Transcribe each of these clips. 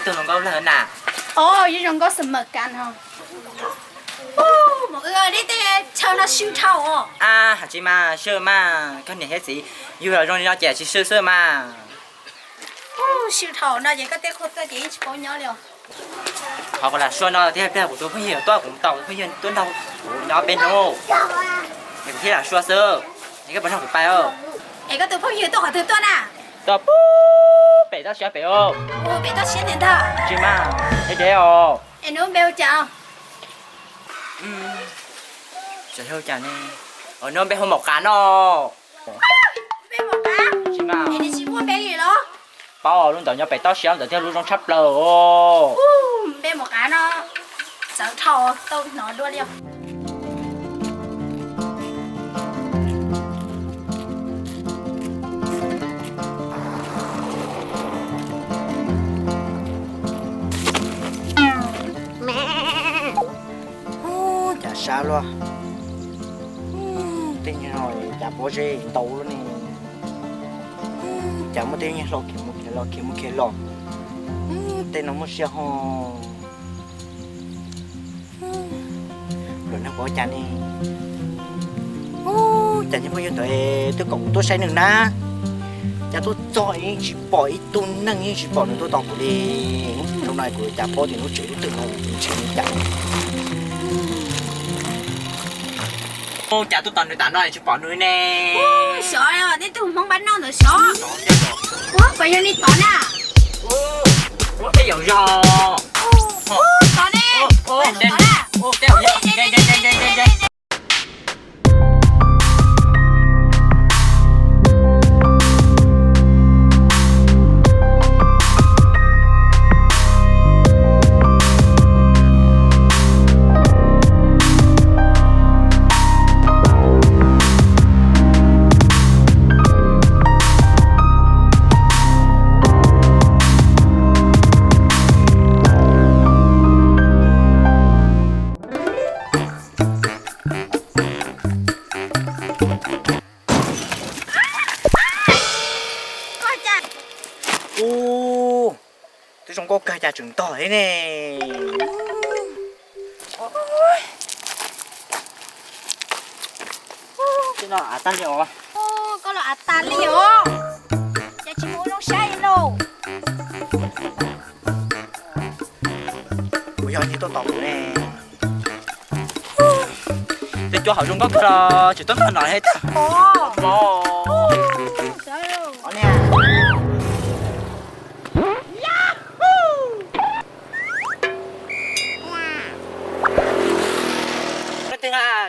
Tug hluas nkauj lawm na. Os, yog zoo nkauj xwb mas kas no. Mus, neb tej chaw no swb dhau os. A, hais tsis mas swb mas, koj niam thiab txiv, yug los zoo li no ces tsis swb xwb mas. Swb dhau no ces koj tej qhua txoj ces yeej tsis paub nyob li os. Qhov kuv lam sua no tiag tiag, kuv tus phooj ywg tuaj, kuv tos kuv phooj ywg tuaj nrog kuv nyob peb hnub, es kuv thiaj lam sua xwb. Es koj puas nrog kuv pais? Es koj tus phooj ywg tuaj qhov twg tuaj na? Tuaj pem toj siab pem. Pem toj siab tiag ntag. Tsis mas, deb deb os. Es nws npe hu cas? Nws npe hu Maum Qav no. Npe Maum Qav? Tsis mas. Es nws tsis muaj npe li los? Paub, lub ntawd nyob pem toj siab ntawd thiab, lub zoo tshaj plaws. Npe Maum Qav no txawv dhau, tau hnov dua li os. Ub, cas sab luaj. Tej nyuag no cas pob zeb ntau luaj ne. Cas muaj tej nyuag hlau khiav mus khiav los khiav mus khiav los. Tej no muaj siab ho. Luag neeg puas ua cas ne? Ub, cas niag phooj ywg ntawd twb kom kuv tuaj saib nws na. Cas tuaj txog yeej tsis pom ib tug neeg, yeej tsis pom nws tuaj tos kuv li. Hnub no kuv cas paub tias lub tsev lub twg no ntshe nws cas. Ub, cas tuaj tos nws tas no tsis pom nws ne. Xyov, nej tus Hmoob npab noj ntawd xyov. Ub, puas yog li tod na? Ub, tej zaum yog. Ub, tod ne. Ub, tej zaum yog. Ub, twb zoo nkauj kawg cas tseem ntog thiab ne. Tej no av tag li os. Koj los av tag li os. Cas tsis mus ua zoo saib li lauj. Kuv yog nyias tuaj tos kuv ne. Tej cua hauv zoo nkauj kawg los tseem tuaj nrog no thiab tag.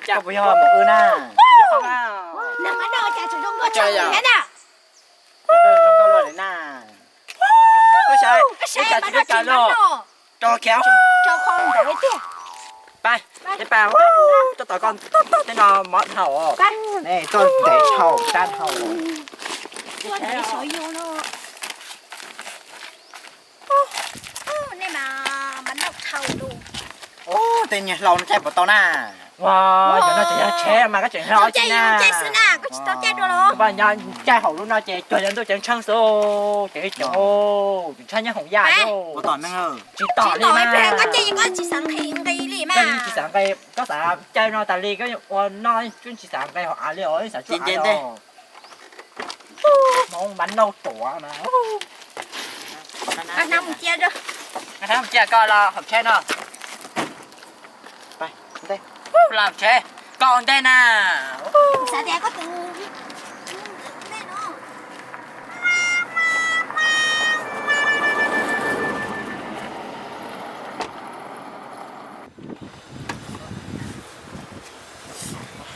Koj puas yog Maum Wb na? Nag mas no cas tseem zoo nkauj tshaj li na. Zoo nkauj luaj li na. Koj saib, ib cas tsis muaj cas los. Rau khiav. Rau kho ntawd tiag. Pab, pab, tuaj tom koj, tej no mov dhau. Tuaj ntev dhau, sab dhau. Tuaj ntev xyov yog no. Nej mas mas noj dhau lawm. Tej niag hlau no caij puas tau na? Ua, cov no tseem yog tsheb mas koj tseem hlau tsis na. Caij xwb na, koj tsis tau caij dua los? Koj nyob caij hauv lub no ces cuag yog ntuj ceeb tsheej xwb, ces ib cov tseem tshaj nyob hoom yaj. Tsis tom li mas. Koj caij koj tsis xav nqis nqis li mas. Koj tsis xav nqis, koj xav caij no tas li koj ua no, koj tsis xav nqis hauv av li os, xav tsuj av li os. Hmoob mas noj ruam mas. Nqa hnab mus cia rau. Nqa hnab mus cia koj los hauv tsheb no. Los tsheb, koj ua ntej na. Xav tias koj tus ntej no.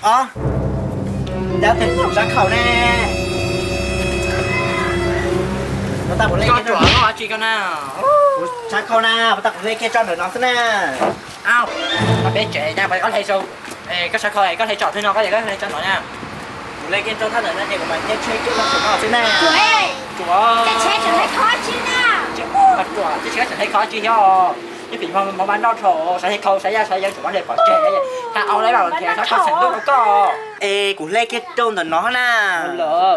Os, cov tes kuv sab khau ne. Puas tas kuv le, koj tsuam tsis koj na. Kuv sab khau na, puas tas kuv le kiag tso ntawm no xwb na. Au, peb tsev na, koj hle sau, koj sab khau koj hle tso twg no koj, koj hle tso no na. Kuv le kiag tso thaj ntawm no ces kuv mam nce tsheb kiag los saum no xwb na. Tsuam, tseem hle khov tsis na. Tsuam, tseem hle khov tsis yog. Ib pim hmo mas noj dhau, sav khau sav yaj sav yeeb tsuas muab hle pov tseg. Thaum ua le mas khiav sab khau xeem ntuj rau koj. Es kuv hle kiag rau ntawm no na.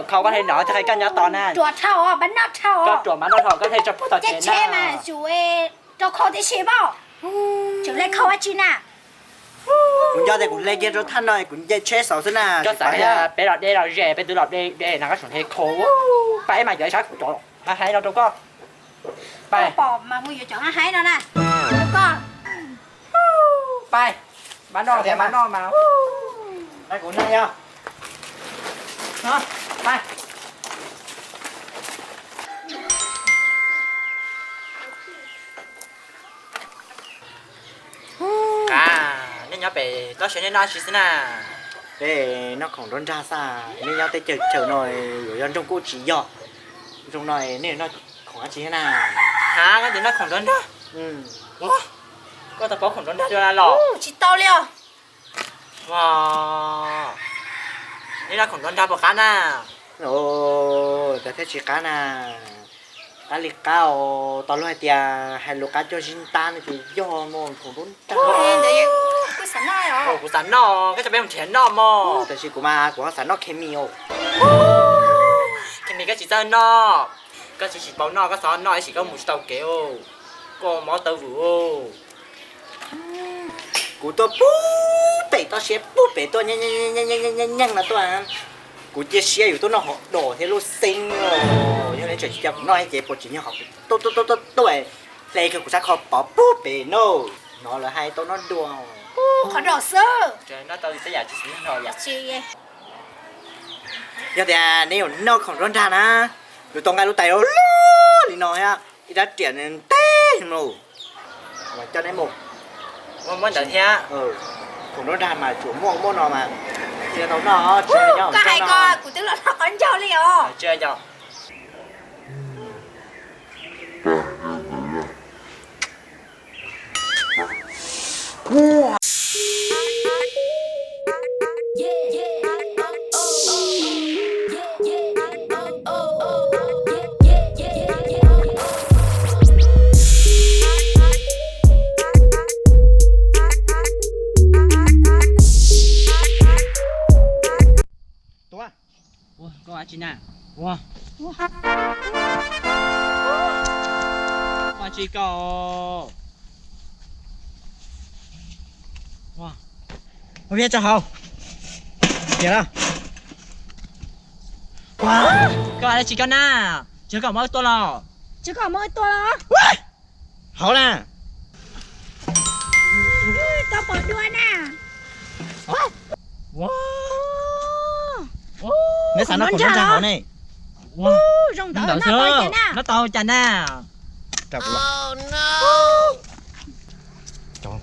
Kho koj hle no thiaj qhia koj nyob tos na. Ruam dhau, mas noj dhau. Koj ruam mas noj dhau, koj hle tso puag tom kev na. Rau kho tib si mas. Tseem hle kho dab tsi na? Kuv nco tias kuv hle kiag rau thaj no kuv nce tsheb xauv xwb na. Koj xav tias peb los deb los ze, peb twb los deb deb no koj tseem hle kho. Pab eb mas yuav saib kuv cov haib haib no rau koj. Pais. Pom mas mus yuav cov haib haib no na. Rau koj. Pais. Mas noj mas noj mas. Pais kuv noj yog. Pais. Qab, nej nyob pem tsob siav nej noj tsi xwb na? Peb noj khoom nruab nrag xwb, nej nyob teb chaws chaw no yuav yog nroog kuj tsis yog. Zoo no nej noj khoom dab tsi thiab na? Ha, koj tias noj khoom nruab nrag? Koj tau paub khoom nruab nrag dua los? Tsis tau li os. Nej noj khoom nruab nrag puas qab na? Ua, cas thiaj tsis qab na. Qab li qab os, tau luag hais tias hais lus qab cog zib ntab no ces yog mog, khoom nruab nrag. Kuv xav noj, koj coj peb mus nrhiav noj mog. Tab sis kuv mas kuv ho xav noj khes mis os. Khes mis koj tsis txawj noj, koj tsis tsis paub noj, koj xav noj ib sim koj mus tsis tau kev, koj mob taw vwm. Kuv tuaj pub pem toj siab pub pem tuaj nyeej no tuaj. Kuv cia siab yus tuaj noj hauv dos thiab lub xeeb os. Yog li tseem tsis cia kuv noj ces puas tsis nyob hauv kuv tuaj tuaj tuaj tuaj hle kiag kuv sab kho pov pub pem no. No lawv hais tau noj dua. Qhov dos xwb. Yog tias neb yuav noj khoom nruab nrag na, yus tau nqa lub tais loj loj li no thiab ib rab riam nteg no, coj neb mus. Muaj muab ntawd thiab. Khoom nruab nrag mas tsuas muaj muaj no mas thiaj tau noj. Koj hais ko kuv twb los noj qhov ncauj li os. Tuav, koj ua tsi na? Ua, ua tsi koj? Ua, ua viab tso hauv. Tiag lawm. Koj ua dab tsi koj na? Tsis koj muab tua los? Tsis koj muab tua los? Hauv na. Koj pom dua na. Neb xav noj khoom nruab nrag hauv ne? Zoo ntawd, noj tau cas na? Noj tau cas na? Cov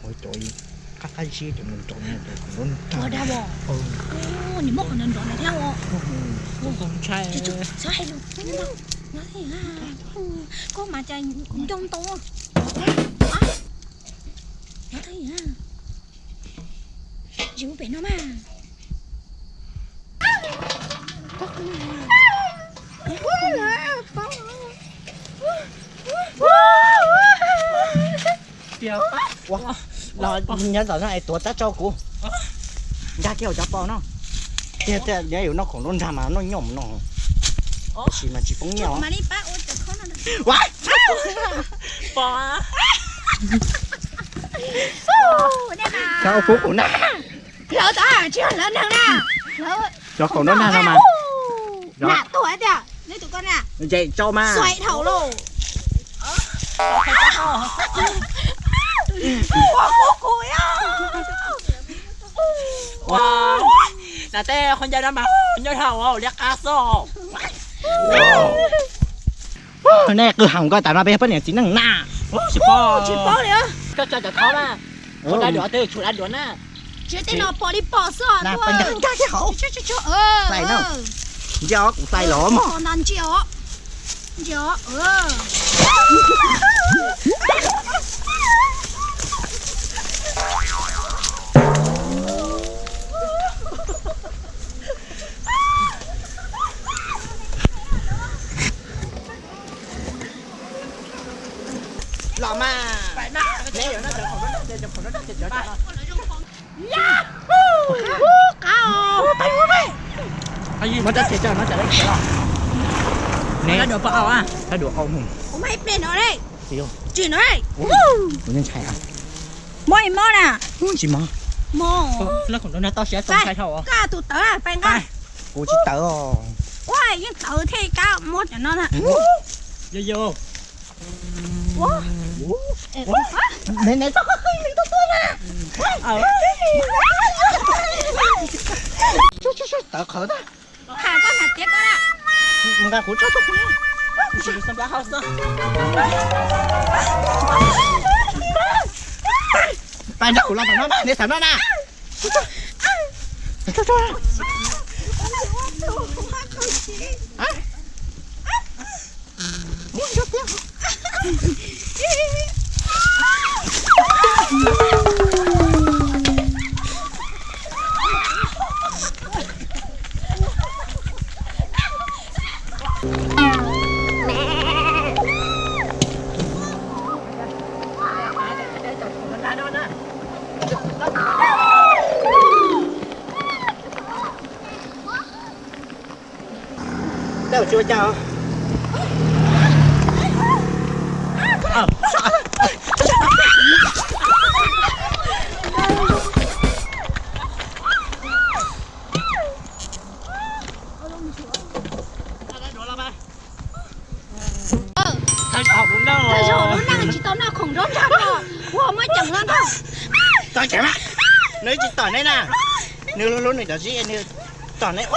hauv cov qab qab zib cov nrov nrov, nws muab qhov nrov nrov thiab os. Txhob hais lus, koj mas cas nco ntau. Nyob thwb yam, zim ua pem no mas. Los nyob tom no es tuav tab tso kuv. Nkag kiag hauv cov pos no. Tiag tiag, nyob yus noj khoom nruab nrag mas noj nyob mus no. Tab sis mas tsis poob nyiaj os. Pos, koj ua kub kuv na. Lawv tsis yog lawv neeg na. Cov khoom nruab nrag no mas. Nam tuag tiag, neb tus koj na. Ntshe tso mas. Xuaim dhau lauj. Ua kub kuv. Nam tej qhov ncauj no mas nyob dhau liab qab xwb. Nej qw heev koj, tam no peb yog poj niam txiv neej na. Tsis paub, tsis paub li. Koj tso cov khau na. Qhov dav duav twg tshuav dav duav na. Tsis tej no pom li pom xwb. Ntsia os, kuv xais los mog. Ntsia os. Los mas. Qab os. Muab rab txia coj no, rab txia los. Neb, rab duav poj au, rab duav au. Kuv muaj ib pliag no, tsis no, kuv ntshai. Mob ib mob na. Tsis mob. Mob. Koj tus tawv pais nqa. Kuv tsis tawv os. Ua yeej tawv thiaj kab mob cov no na. Yo yo. Tawv qhawv tag. Nqa kuv tso tuaj. Pais nrog kuv los tom no na, neb xav noj na. Tsis ua cas. Thawj zaug lub neej tsis tau noj khoom nrov nrag no, ua muab ceem los ntag. Tau ceem mas, nws tsis tom neb na, nws hlub hlub nws cov zib nws tom neb.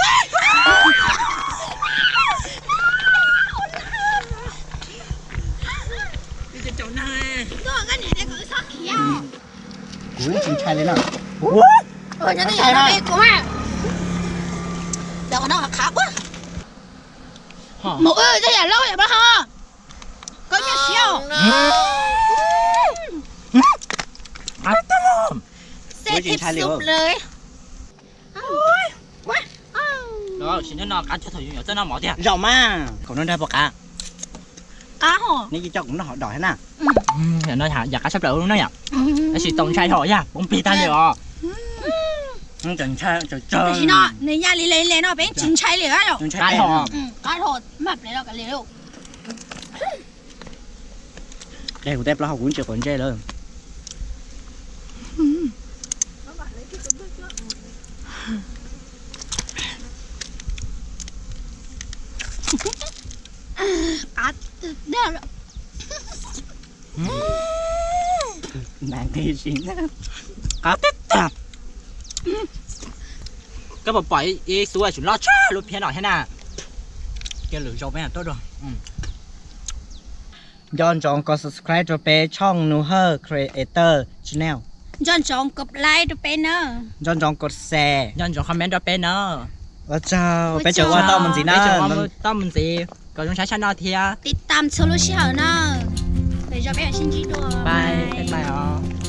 Kuv tsis ntshai li na. Kuv ntshai na. Mus, tej yam loj yam pab ho. Koj nyob siab. Seb tib xub lawm. Sim no qab thaum yus yuav txawj noj mov tiag. Zaum mas, khoom no nrog puas qab? Qab hos. Neb cia coj kuv noj hauv dos thiab na. Yam no yam qab tshaj plaws ua lub neej yom. Tab sis txaus ntshai hos yaj poob plig tag li os. Tam sim no nws yaj li le le no peb tsis ntshai li os. Qab hos. Qab hos maj plev los kav liam. Kuv tej plaub hau kuv tsis quav ntsej lawm. Qab tag. Koj puas pom ib xub tseem loj tshaj lub phiab no thiab na. Cia lwm zaus peb tuaj dua. Nco ntsoov kos subscribe rau peb tshooj Nus Hawj Creator Channel. Nco ntsoov kos like rau peb na. Nco ntsoov kos share. Nco ntsoov comment rau peb na. Ua tsaug, peb tseem ua tau mus ntxiv na. Peb tseem ua tau mus ntxiv kom zoo saib tshaj no thiab. Tiv tam txhua lub sij hawm na. Peb zoo peb sib ntsib dua. Bye, bye bye os.